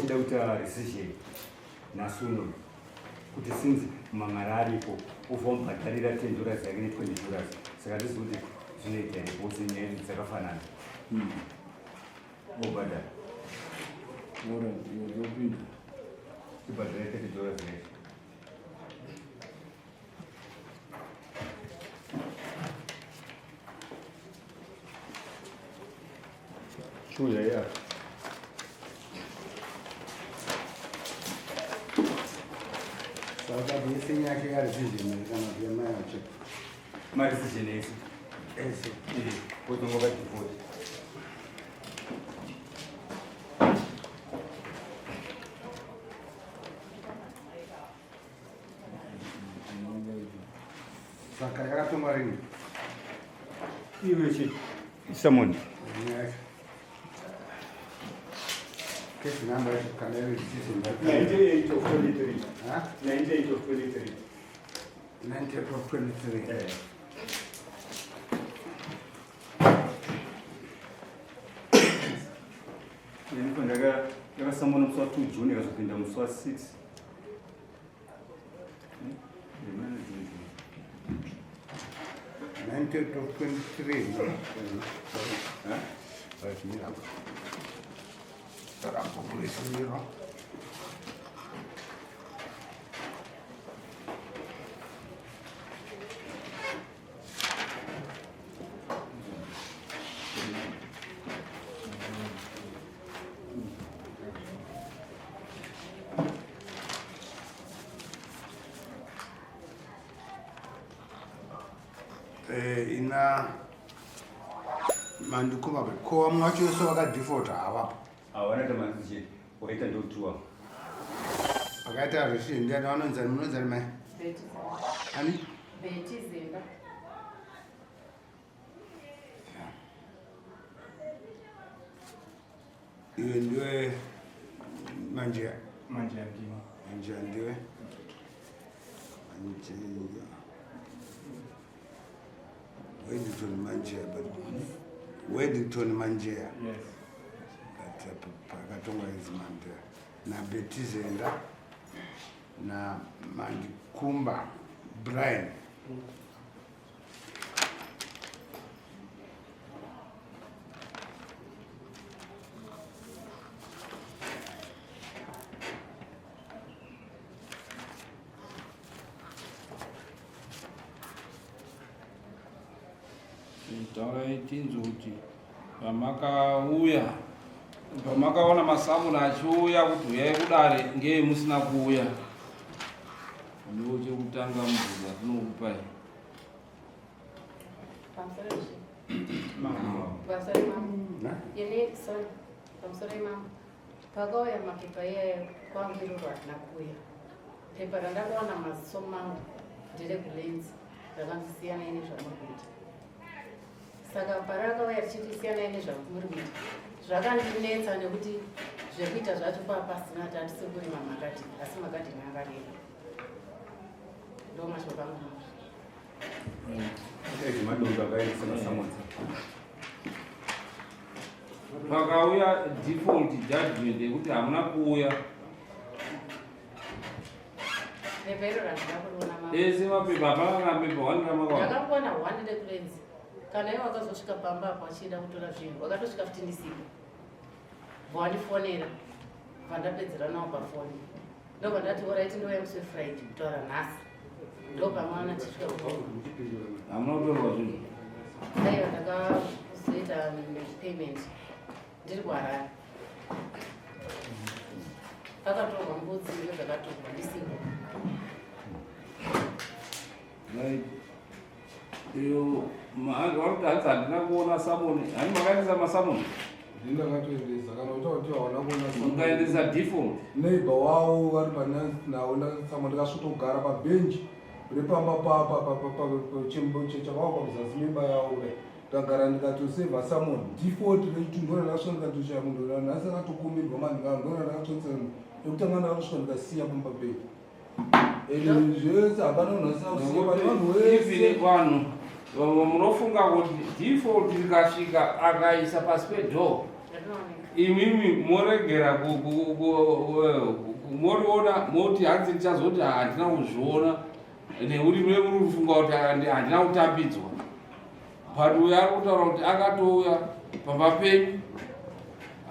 Tachida kuita rescission nhasi uno kuti since mamari aripo obva wamubhadharira 10 dollars yake ne 20 dollars, saka hatizi kuti zvinoita here because nyaya idzi dzakafanana. Obhadhara. Alright, yozopinda. Tibhadhare 30 dollars yacho. Chuya ya. Saka yese yake yarescission kana kuti yamai vacho? Marescission ese. Ese. Kotongoka default. Saka yakatongwa rini? Iwe chi summon. Yacho. Case number yacho kana iri decision. 98 of 23. Ha? 98 of 23. 98 of 23. Eh. Ndiko ndakasamona musi wa 2 June, ikazopinda musi wa 6. Eh, June, June. 98 of 23. No. Sorry. Huh? Right, mira. Tarambokurisiro. Ina mandikuma ko vamwe vacho vese vakadefaulta havapo? Hawana tamanzi waita ndotuwa. Vakaita rescission ndiani? Vanonzani, munonzani mai? Betty. Ani? Betty Zemba. Iwe ndiwe manje? Manje ndini. Manje ndiwe manje. Weddington Manjeya, but Weddington Manjeya. Yes. But pakatongwa idzi Mandela naBetty Zenda naMandikumba Brian. Taurai tinzwe kuti pamakauya, pamakaona masamuna achiuya kuti uyai kudare, ngei musina kuuya? Ndiwo chekutanga mubvunzo atinokupai. Pamusoro izvi. Pamusoro imamo. Na? Ini, sorry. Pamusoro imamo. Pakauya mapepa iyaya kwangu iroro hatina kuuya. Pepa randakawana maziso mangu nderekuLands, rakanzi siyanai nezvamuri kuita. Saka parakauya richiti siyanai nezvamuri kuita, zvakandinetsa nekuti zvekuita zvacho paa pasina, tatisi kurima magadheni, asi magadheni akareba. Ndo mashoko angu mazvo. Madongo akaendesa masummons. Pakauya default judgment yekuti hamuna kuuya. Pepa iro randina kuriona mama. Ese mapepa, hapana kana pepa one ramakawana? Ndakakuwana one rekuLands. Kana iwo wakazosvika pamba apo achida kutora zvinhu, wakatosvika futi ndisipo, bva wandifonera, bva ndapedzera nawo pafoni, ndobva ndati alright, ndouya musi weFriday kutaura nhasi, ndopamaona tichisvika. Hamuna kutorwa zvinhu? Aiwa, ndakazoita payment ndiri kuHarare. Pakatorwa mbudzi nezvakatorwa ndisipo. Right, iyo vari kuti hanzi handina kuona summon. Hani makaendesa masummons? Ndindakatoendesa kana kuti kuti hawana kuona. Mukaendesa default? Neighbor wavo vari panansi nawo, ndakasama ndikasvotogara pabhenji repamba chakavakwa muzasi memba yavo kudai, ndikagara ndikatosevha summon default rechitu. Ndona ndakasvika ndikatoshaya munhu. Nhasi akatokumirwa mandikano. Ndona ndakatotsera ekutanga, ndakatosvika ndikasiya pamba pedu, ende zvese hapana munhu asina kusiya pane vanhu Even wese. Vanhu vamwe munofunga kuti default rikasvika akaisa pasi pedoor. Imimi moregera moriona moti hanzi ndichazoti handina kuzviona nekuti mune muri kufunga kuti handina kutambidzwa but uyo ari kutaura kuti akatouya pamba penyu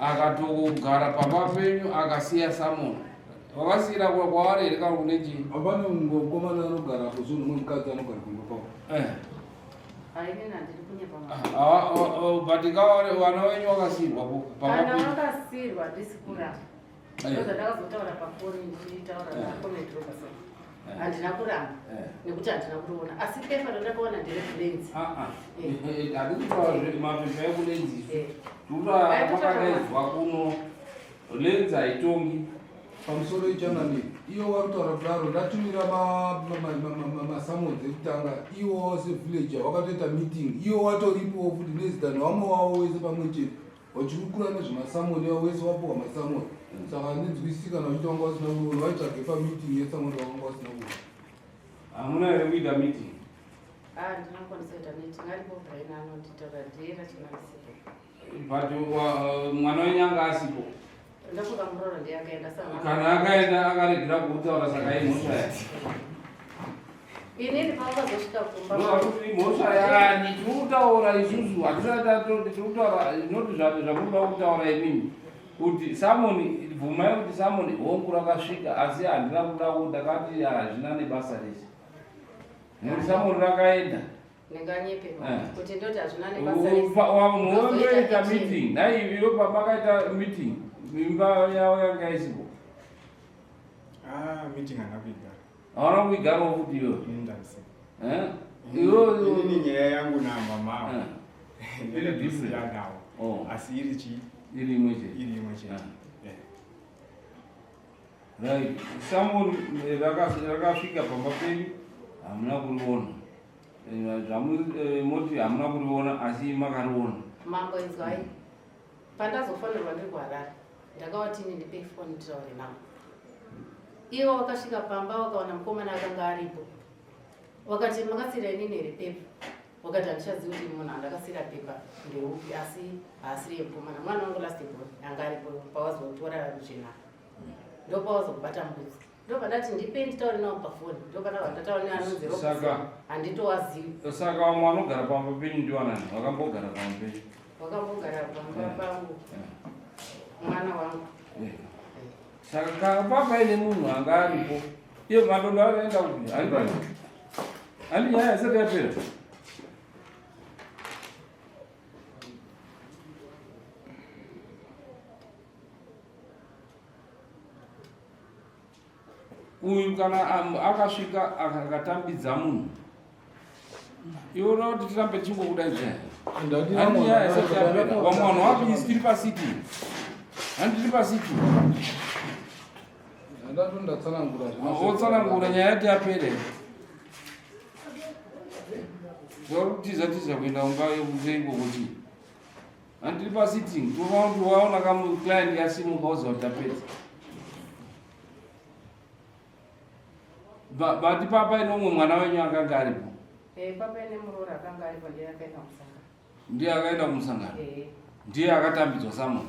akatogara pamba penyu akasiya samona wakasiyira kwavari here kana kune chii? Hapana mukomana anogara apo zvinhu mumwe mukadzi anogara kumba kwavo. Eh. Ah, ah, ah, but kavari vana venyu vakasiyirwa pamba penyu. Kana vakasiyirwa handisi kuramba. Eh. Ndozvandakazotaura pafoni ndichitaura eh. nakomedrobasa. Handina kuramba nekuti handina kuriona asi pepa randakaona nderekulenzi. Handisi kutaura mapepa ekulenzi isu. Tikuta makadaidzwa kuno Lenzi haitongi. Pamusoro ichanani iyo warutaura kudaro ndatumira masamons ekutanga iwo sevillager wakatoita meeting iwo watoripowo futi nezita nevamwe wavo wese pamwe chete wachikurukura nezvemasamoni iwo wese wapuwa masamoni saka handinzwisisi kana vachiti wanga wasina kuona vaitsvage pameeting yesamoni vakanga wasina kuona. Hamuna here kuita meeting? Ah, ndinokwanisa kuita meeting aripo Brian anonditaura ndiye rachona ndisipo. But mwana wenyu anga asipo. Kana akaenda akaregera kutaura saka imhosva yake. Inini pavakazosvika kumba. Ndokuti imhosva yani tiri kutaura isusu hatisati tatoti tiri kutaura noti zvamunoda kutaura imimi kuti samoni bvumai kuti samoni hongu rakasvika asi handina kuda ndakati hazvina nebasa rese. Nekuti samoni rakaenda. Ndinganyepe eh. kuti ndoti hazvina nebasa rese. Vanhu meeting nhai iwe pamakaita meeting imba yavo yanga isipo. Ah, meeting handina kuigara. Hauna kuigarawo futi iwe? Eh? Inini nyaya yangu namama eh. iri different yanawo. Oh. Asi iri chi? Iri imwe chete. Iri imwe chete. Ah. Right. Someone rakasvika pamba penyu hamuna kuriona. Eh, moti hamuna kuriona asi makariona. Mambo inzwai. Pandazofonerwa ndiri kuHarare ndakavati ini ndipei foni nditaure navo. Ivo vakasvika pamba vakawana mukomana akanga aripo. Vakati makasira inini here pepa? Wakati handichazivi kuti munhu andakasira pepa ndeupi asi haasiri yemukomana. Mwana wangu last born anga aripo pawazotora zvina. Ndopawazobata mbudzi. Ndopandati ndipei nditaure navo pafoni. Ndopandabva ndataura neanonzi Saka handitowazivi. Saka vamwe vanogara pamba penyu ndiwanani? Vakambogara pamba penyu? Vakambogara pamba pangu. Mwana wangu. Saka kapa paine munhu anga aripo. Iye madondo akaenda kupi? Handi handi nyaya isati yapera. Uyu kana akasvika akatambidza munhu iwe unoda kuti tirambe tichingokudaidzira vamwe vanhu wapi tiri pasiti handi tiri pasiti wotsanangura nyaya yati yapere tiza tiza kuenda kumba yekuti Handiri pa sitting, tofa kuti waona kamu client yasimuka woziva kuti tapedza. But papa ine umwe mwana wenyu akanga aripo. Eh, papa ine muroora akanga aripo ndiye akaenda kumusangano. Ndiye akaenda kumusangano. Eh. Ndiye akatambidzwa summon.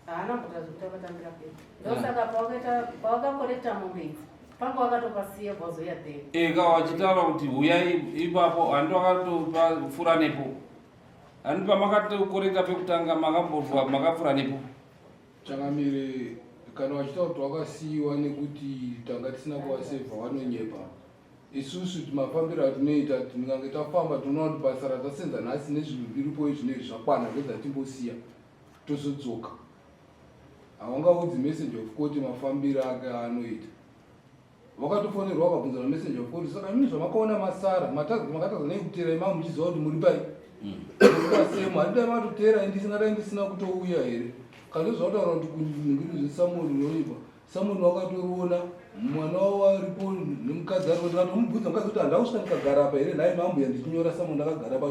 Haana kutaura kuti akatambira pepa. Ndosaka pawakaita pawakakolekta mombe idzi. Panga wakatopasiya bvazouya there. Eka wachitaura kuti huyai ipapo handi wakatopfura nepo. Ani pamakatokoreka pekutanga makambobva makapfura nepo? Changamire, kana vachitaura kuti wakasiyiwa nekuti tanga tisina kuvasevha vanonyepa. Isusu mafambiro atinoita tingange tafamba tinoona kuti basa ratasenza nhasi nezvinhu zviripo izvi zvakwana ndozvatimbosiya tozodzoka. Haungaudzi message of court mafambiro ake aanoita. Vakatofonerwa vakabvunza mamessenger of court saka imi zvamakaona masara makatadza nei kuteera imama muchiziva kuti muri pai muri pasemu handidai matoteera ndisingadai ndisina kutouya here kana zvataura kuti kuningiri zvesamoni unoipa samoni wakatoriona mwana wavo aripo nemukadzi aripo ndikatomubvunza mukadzi kuti handakusvika ndikagara apa here nhai mambuya ndichinyora samoni ndakagara pa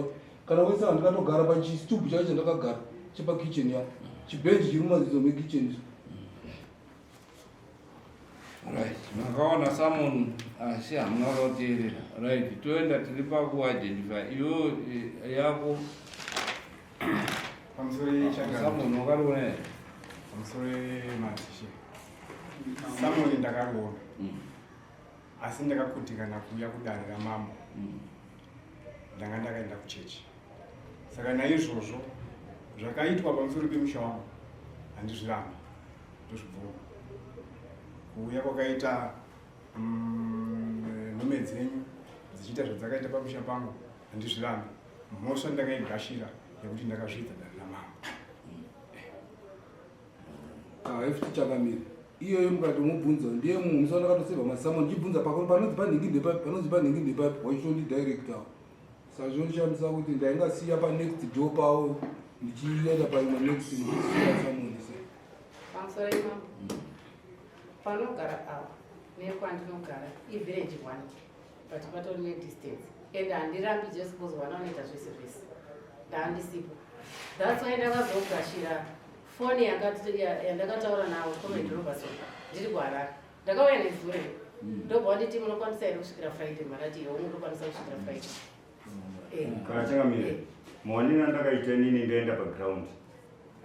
kana wese handikatogara pachistubhu chacho chandakagara chepakitchen ya chibhenji chiri mumazizo mekitchen Right, makaona summon asi hamuna kuteerera. Right, toenda tiri pakuidentify iwe eh, yako. Pamusoro yechangano. Samoni wakariona here? Pamusoro yemadzishe. Samoni ndakariona. Asi ndakakutikana kuuya kudare ramambo. Ndanga ndakaenda kuchechi. Saka naizvozvo zvakaitwa pamusoro pemusha wangu handizvirambi. Ndozvibvuma. Kuuya kwakaita nhume dzenyu dzichiita zvadzakaita pamusha pangu handizvirambi. Mhosva ndakaigashira yekuti ndakazvidza dare ramambo. Haifti chakamira iyoyo mukatomubvunza ndiye mumwe musi wandakatoseva masamo ndichibvunza panonzi panhingi ndepapi panonzi panhingi ndepapi wachitondidairectawo. Saka zvinondishamisa kuti ndaingasiya panext door pavo ndichienda paimwe next ndichisiya samoni se. Pamusoro imambo panogara ava nekwandinogara ivillage one but patori nedistance and handirambi just because vana vanoita zvese zvese ndaandisipo. That's why ndakazogashira foni yandakataura navo Comrade Robertson ndiri kuHarare. Ndakauya nezure ndobva wanditi munokwanisa here kusvikira Friday, makati iwe unokwanisa kusvikira Friday. Kana changamire, maonero andakaita inini ndaenda paground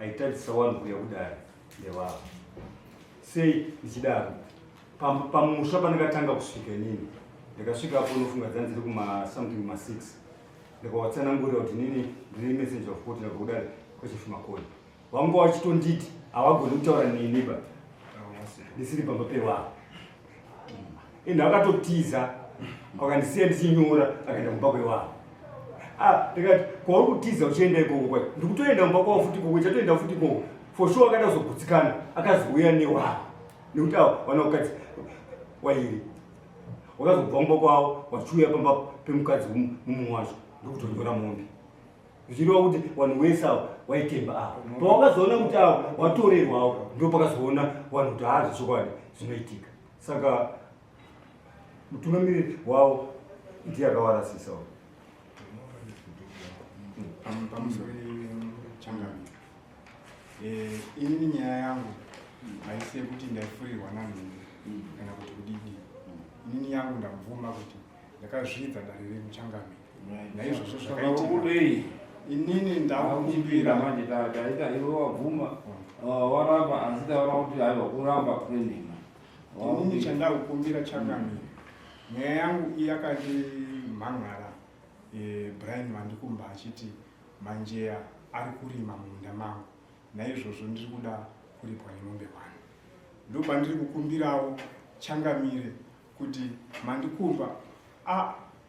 aitadzisa vanhu kuuya kudare ndevavo. Sei ndichidaro? Pamusha pandakatanga kusvika inini ndakasvika apo unofunga dzanzi dziri kuma something kuma 6 ndikawatsanangurira kuti inini ndiri messenger of court ndabva kudare kwaChief Makoni. Vanga vachitonditi havagoni kutaura neni ba ndisiri pamba pewavo. Ende akatotiza akandisiya ndichinyora akaenda kumba kwewavo. Ndikati kwauri kutiza uchienda ikoko kwacho ndikutoenda kumba kwavo futi ikoko chatoenda futi ikoko for sure. Akada kuzogutsikana akazouya newavo nekuti avo vana vakadzi wairi wakazobva kumba kwavo wachiuya pamba pemukadzi mumwe wacho ndokutonyora mombe zvichireva kuti vanhu wese avo waitemba avo. Pawakazoona kuti avo watorerwawo ndo pakazoona vanhu kuti haa zvechokwadi zvinoitika. Saka mutungamiriri wavo ndiye akawarasisa. Pamusoro changamire, inini nyaya yangu haisi yekuti ndaifurirwa nanhingi kana kuti kudidi. Inini yangu ndabvuma kuti ndakazvidza dare remuchangamire. Naizvozvo zvakaitika kudei inini ndakukumbira manje taita iwe wabvuma waramba asi taona kuti aiwa kuramba kwenhema. Inini chandakukumbira changamire, nyaya yangu iyakandimhan'ara Brian Mandikumba achiti Manjeya ari kurima mumunda mangu, naizvozvo ndiri kuda kuripwa nemombe 1. Ndopandiri kukumbirawo changamire kuti Mandikumba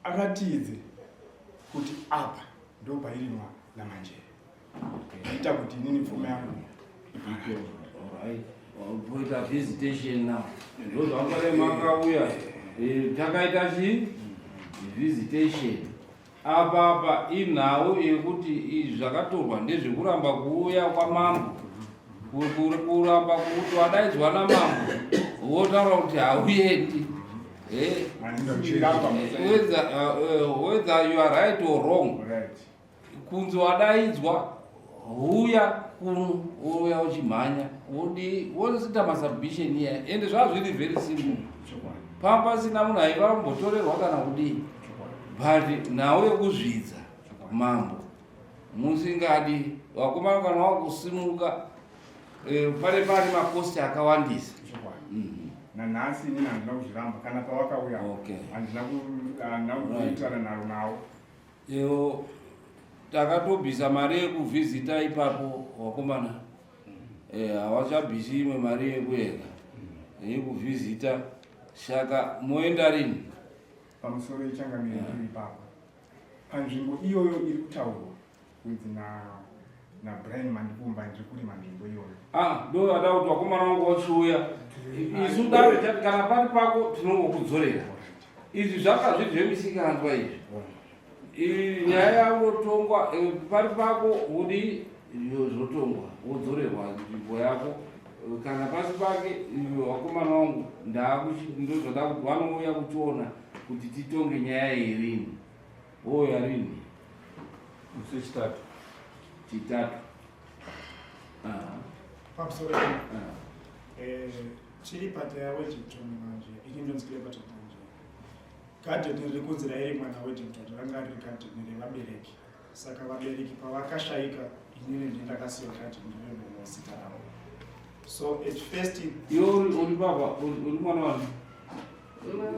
aratidze kuti apa ndopairimwa naManjeya, aita kuti inini pfuma yangu. Poita visitation now, ndozvangare makauya. Takaita chi visitation apa apa inhau yekuti izvi zvakatorwa ndezvekuramba kuuya kwamambo, kuramba kuti wadaidzwa namambo wotaura kuti hauendi. Whether you are right or wrong, kunzi wadaidzwa huya kuno, wouya uchimhanya wodi woita masubmission iya. Ende zvava zviri very simple, pamba pasina munhu aiva kumbotorerwa kana kudii, but nhau yekuzvidza mambo musingadi vakomana kana wakusimuka pane pane makosti akawandisa. Nanhasi inini handina kuzviramba kana pavakauya handina kuitana nharo navo. Iyo takatobvisa mari yekuvhizita ipapo vakomana, havachabvisi imwe mari yekuenda yekuvhizita. Saka moenda rini? Pamusoro yechangamire, ndiri ipapo panzvimbo iyoyo iri kutaurwa kunzi naBrian Mandikumba ndiri kurima nzvimbo iyoyo. Ah, ndo vada kuti vakomana vangu vachiuya isu dare tati kana pari pako tinongokudzorera. Izvi zvaka zviri zvemisikanzwa izvi. Iyi nyaya yangotongwa pari pako udi zvotongwa wodzorerwa nzvimbo yako. Kana pasi pake vakomana vangu ndozvada kuti vanouya kuchiona kuti titonge nyaya iyi rini, wouya rini? Musi wechitatu. Chitatu. Pamusoro, tiri pata yaWedgington manje ini ndonzi Cleverton manje. Gadheni riri kunzi rairimwa naWedgington ranga riri gadheni revabereki, saka vabereki pavakashayika Inini ndini ndakasiwa title ndine nezita rangu. So at first Iwe uri baba, uri mwana wani?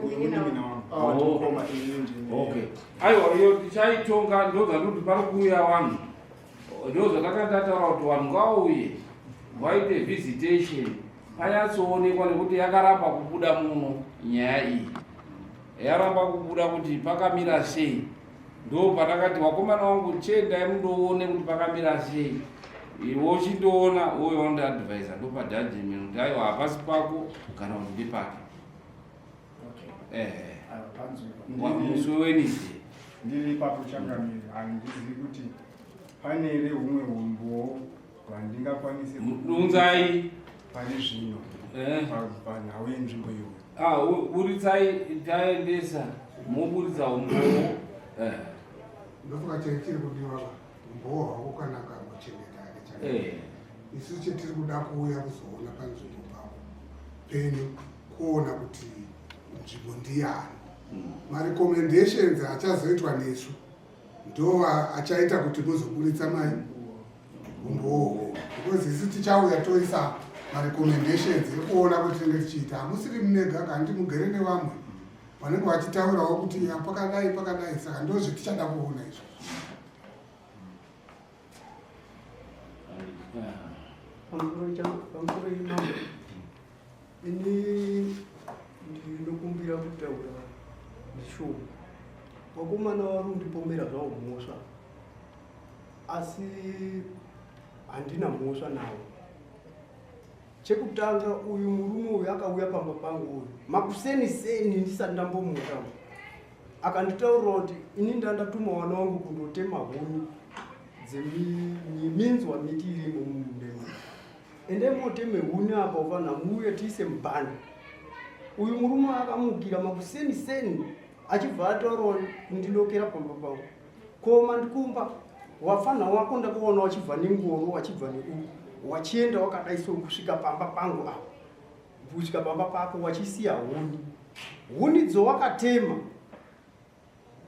Uyu munin'ina wangu. Oh. Ah, ndikoma inini ndine. Okay. Aiwa, iyo tichaitonga ndozvatoti pari kuuya vanhu. Ndozvatakanga tataura kuti vanhu ngavauye vaite visitation panyatsoonekwa nekuti yakaramba kubuda muno nyaya iyi. Yaramba kubuda kuti pakamira sei. Ndo patakati vakomana vangu chiendai mundoone kuti pakamira sei. Iwe uchindoona uye wandiadvisa ndopa judgment kuti aiwa hapasi pako kana kuti ndepake. Okay. Eh. Aiwa, panzwikwa. Musi weWednesday. Ndiri ipapo changamire, handizivi kuti pane here humwe humbowo hwandingakwanise Unzai pane zvino panhau yenzvimbo iyoyo. Ah, buritsai taendesa moburitsa humbowo. Ndofunga chiri chiri kudiwa pa umbowo hwako kanaka kuchengeta ake chake. Isu chetiri kuda kuuya kuzoona panzvimbo pako penyu kuona kuti nzvimbo ndiyani. Marecommendations achazoitwa nesu ndo achaita kuti muzoburitsa mai umbowo, because isu tichauya toisa marecommendations ekuona kuti tinenge tichiita. Hamusiri munega kandi mugere nevamwe vanenge vachitaurawo kuti ya pakadai pakadai, saka ndo zvetichada kuona izvo. Pamusoro imambo, ini ndinokumbira kutaura zvishoma. Vakomana vari kundipomera zvavo mhosva, asi handina mhosva navo. Chekutanga, uyu murume uyu akauya pamba pangu uyu makuseni seni ndisati ndambomuka, akanditaurira kuti ini ndandatuma vana vangu kundotema huni dzeminzwa miti irimo mumunda, ende moteme huni apa ufanira muuye tiise mubhani. Uyu murume akamukira makuseni seni achibva ataurawo kundinokera pamba pangu, ko Mandikumba, wafana wako ndakaona wachibva nengoro, wachibva neuku, wachienda wakadai so kusvika pamba pangu apa, kusvika pamba pako wachisiya huni. Huni dzowakatema,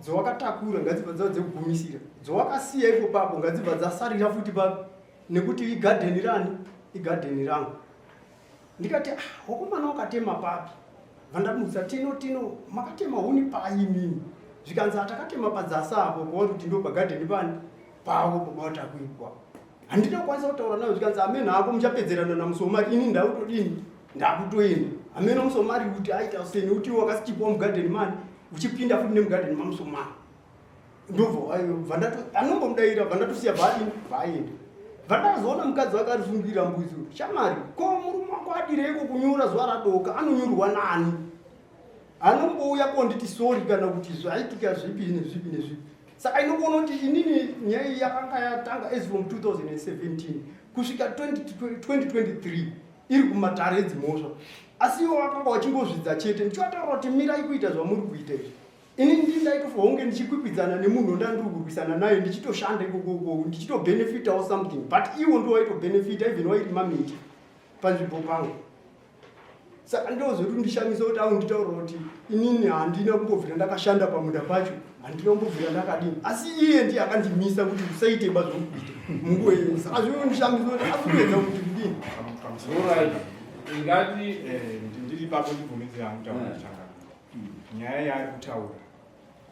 dzowakatakura, ngadzibva dzava dzekugumisira. Dzowakasiya ipo papo ngadzibva dzasarira futi papo, nekuti igadheni rani? Igadheni rangu. Ndikati, ah, wakomana, wakatema papi? Vandamutsa, tino tino makatema huni pai mimi? Zvikanzi, atakatema padzasa apo pauri kuti ndo pagadheni pani pavo baba takuikwa. Handina kukwanisa kutaura nayo. Zvikanzi, amene hako muchapedzerana naMusomari, ini ndakutodini, ndakutoenda. Amene Musomari kuti aita sei, nekuti iwe wakasichipiwa mugadheni mani, uchipinda futi nemugadheni maMusomari. Ndobva bvandato anombomudayira, bvandatosiya, bvaadini, bvaaenda. Bvandazoona mukadzi wake arisungira mbuzi. Shamari, ko murume wako adireiko kunyura zuva radoka? Anonyurwa nani? Anombouya konditi sorry kana kuti zvaitika zvipi nezvipi nezvipi? Saka inokuona kuti inini nyaya iyi yakanga yatanga as from 2017 kusvika 2023 iri kumatare edzimhosva, asi iwo vakanga vachingozvidza chete. Ndichivataura kuti mirai kuita zvamuri kuita izvi. Ini ndindaitofa hunge ndichikwikwidzana nemunhu wandandiri kurwisana naye, ndichitoshanda ikokoko, ndichitobhenefitawo something, but iwo ndo waitobhenefita, even wairima miti panzvimbo pangu. Saka ndozvoti ndishamisa kuti aunditaurira kuti inini handina kumbobvira ndakashanda pamunda pacho, handina kumbobvira ndakadini, asi iye ndiye akandimisa kuti usaite ba zvokuita munguva iyoyo. Saka zvinondishamisa kuti ari kuedza kuti kudini. Alright. Ngati Ndiri ipapo, ndibvumidzira hangu kutaura changa. Nyaya yaari kutaura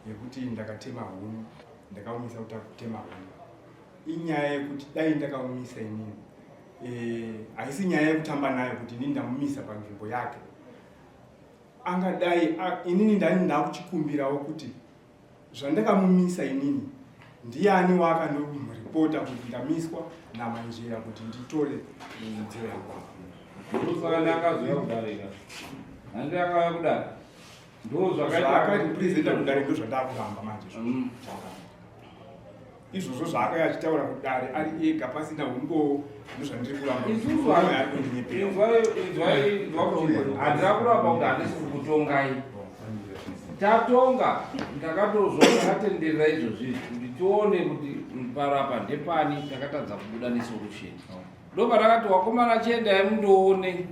yekuti ndakatema huni, ndakaumisa kuti kutema huni, inyaya yekuti dai ndakaumisa inini, haisi nyaya yekutamba nayo kuti inini ndamumisa panzvimbo yake. Angadai inini ndani ndakuchikumbirawo kuti zvandakamumisa inini, ndiani waakandomuripota kuti ndamiswa naManjera kuti nditore midziyo yangu? Ndosaka ndakazouya kudare ka. Handi akauya kudare. Ndo zvakaita Zvaakaripresenta kudare ndo zvandakuramba manje izvozvo. Zvaakauya achitaura kudare ari ega pasina umbowo, ndozvandiri kuramba. Isusu Ari kundinyepera. Inzwai, inzwa kuti handina kuramba kuti handisi kukutongai. Tatonga, ndakatozwa takatenderera izvozvi kuti tione kuti parapa ndepani takatadza kubuda nesolution. Ndo patakati wakomana chiendai mundoone,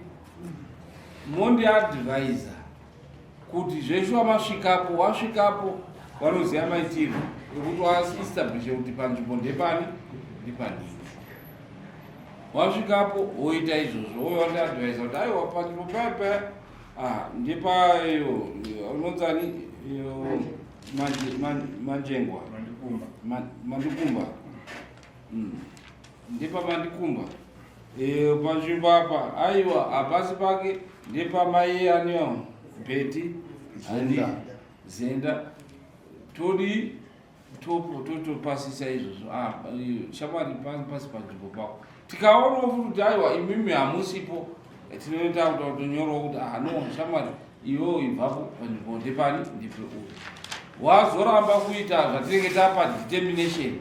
mondiadvisa kuti zveshuwa masvikapo, wasvikapo vanoziva maitiro ekuti waestablishe kuti panzvimbo ndepani ndepani. Wasvikapo woita izvozvo wouya wandiadvisa kuti aiwa panzvimbo paya paya ah, ndepaiyo unonzani iyo manjengwa mandikumba Ndepamandikumba eh, panzvimbo apa aiwa hapasi pake ndepamai aniwa Beti handi Zenda todi totopasisa izvozvo ah, shamwari pasi panzvimbo pako tikaonawo futi kuti aiwa imimi hamusipo tinoita kuti kutonyorawo kuti ah no shamwari iwewo ibvapo panzvimbo ndepani ndipe uyu wazoramba kuita zvatinenge tapa determination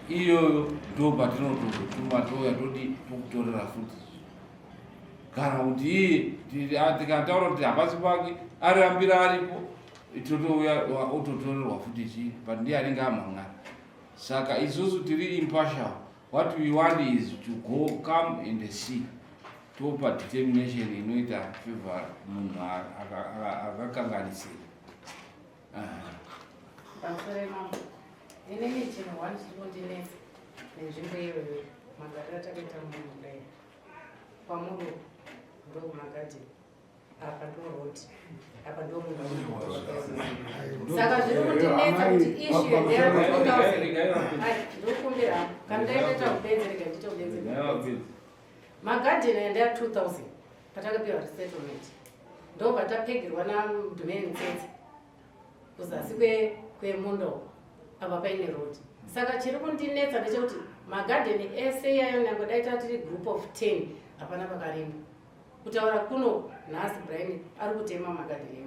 iyoyo ndo patinotozotuma touya todi tokutorera futi kana kuti iye ah, tikataura kuti hapasi pake arambira aripo totouya ototorerwa futi chii but ndiye anenge amhang'ara saka isusu tiri impartial what we want is to go come and see topa determination inoita favor munhu akakanganisira Pamusoro mambo, inini chinhu one chiri kundinetsa nenzvimbo iyoyo magariro atakaita munhu kudai kwamuri ndokumagadheni apa ndoroad apa ndomunda saka zviri kundinetsa kuti issue ndera ndokumbira kana ndaitoita kubenze rega ndiite kubenze magadheni aya ndeya 2000 patakapiwa resettlement ndobva tapegerwa nadhumeni mutsetse kuzasi kwemunda uko apa paine road saka chiri kundinetsa ndechekuti magadheni ese iyayo nyange dai tatiri group of 10 hapana pakarimba kutaura kuno nhasi brian ari kutema magadheni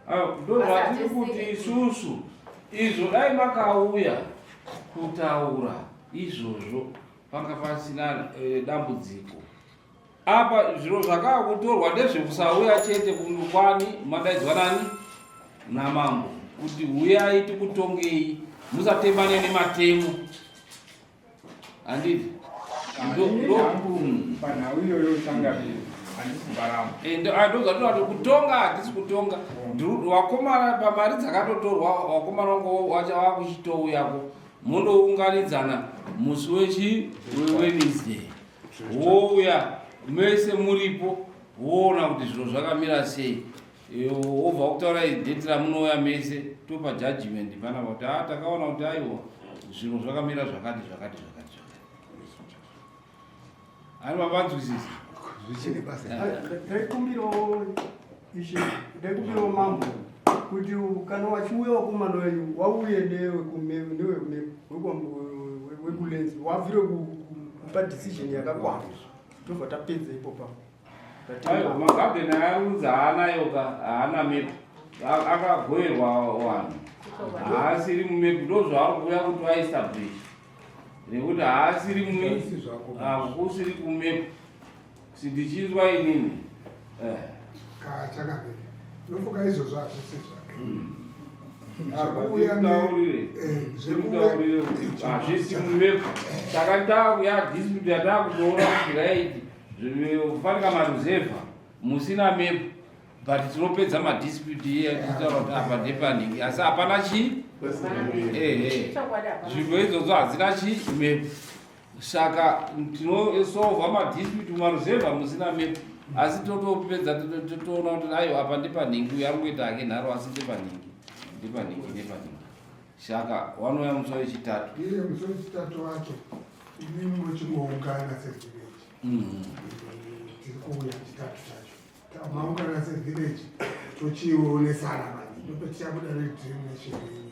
iwayo ah, ndozvatiri kuti isusu izvo dai makauya kutaura izvozvo panga pasina eh, dambudziko Apa zviro zvakakutorwa ndezvekusauya chete kundukwani madaidzwa nani namambo kuti huyai tikutongei musatemane nematemo handiti panhau iyoyo changamire handisi kubaramba eh, ndozvatinoati kutonga hatisi kutonga wakomana pamari dzakatotorwa wakomana wangu wacha wakuchitouyako mondounganidzana musi wechi weWednesday wouya mese muripo woona kuti zviro zvakamira sei wobva kutaura date ramunouya mese topa judgment panapa kuti a ah, takaona kuti aiwa zviro zvakamira zvakati zvakati zvakati zvakati ani mavanzwisisa zvichine basa ndaikumbirawo ishe ndaikumbirawo mambo kuti kana wachiuya wakomana wenyu wauye newekulenzi wabvire kupa decision yakakwana tobva tapedza ipopa aiwa magadheni ayarunzi haanayoka haana map akagoerwa vanhu haasiri mumap ndozvaari kuuya kuti vaestablish nekuti haasiri kusiri kumap sindichinzwa inini eh. Chakamira ndofunga izvozvo hazvisi zvake hmm. Zvekutaurire eh, hazvisi mumap saka takuya dispute yatakutoona kuti right kufanika maruzevha musina map but tinopedza madispute iye tichitaura kuti apa ndepanhingi asi hapana chii ehe zvinhu izvozvo hadzina chii map saka tinosolva madispute mumaruzevha musina map asi totopedza totoona kuti ayo apa ndepanhingi uyo ari kuita hake nharo asi ndepanhingi ndepanhingi ndepanhingi saka wanouya musi wechitatu iye musi wechitatu wacho imimi muchingoungana sevillage mm-hmm. tiri kuuya chitatu chacho maungana sevillage tochionesana manje ndopachichabuda redream nation yenyu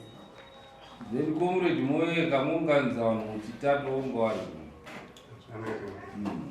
then comrade moyeka mounganidza vanhu muchitatu wonga wazvo hmm.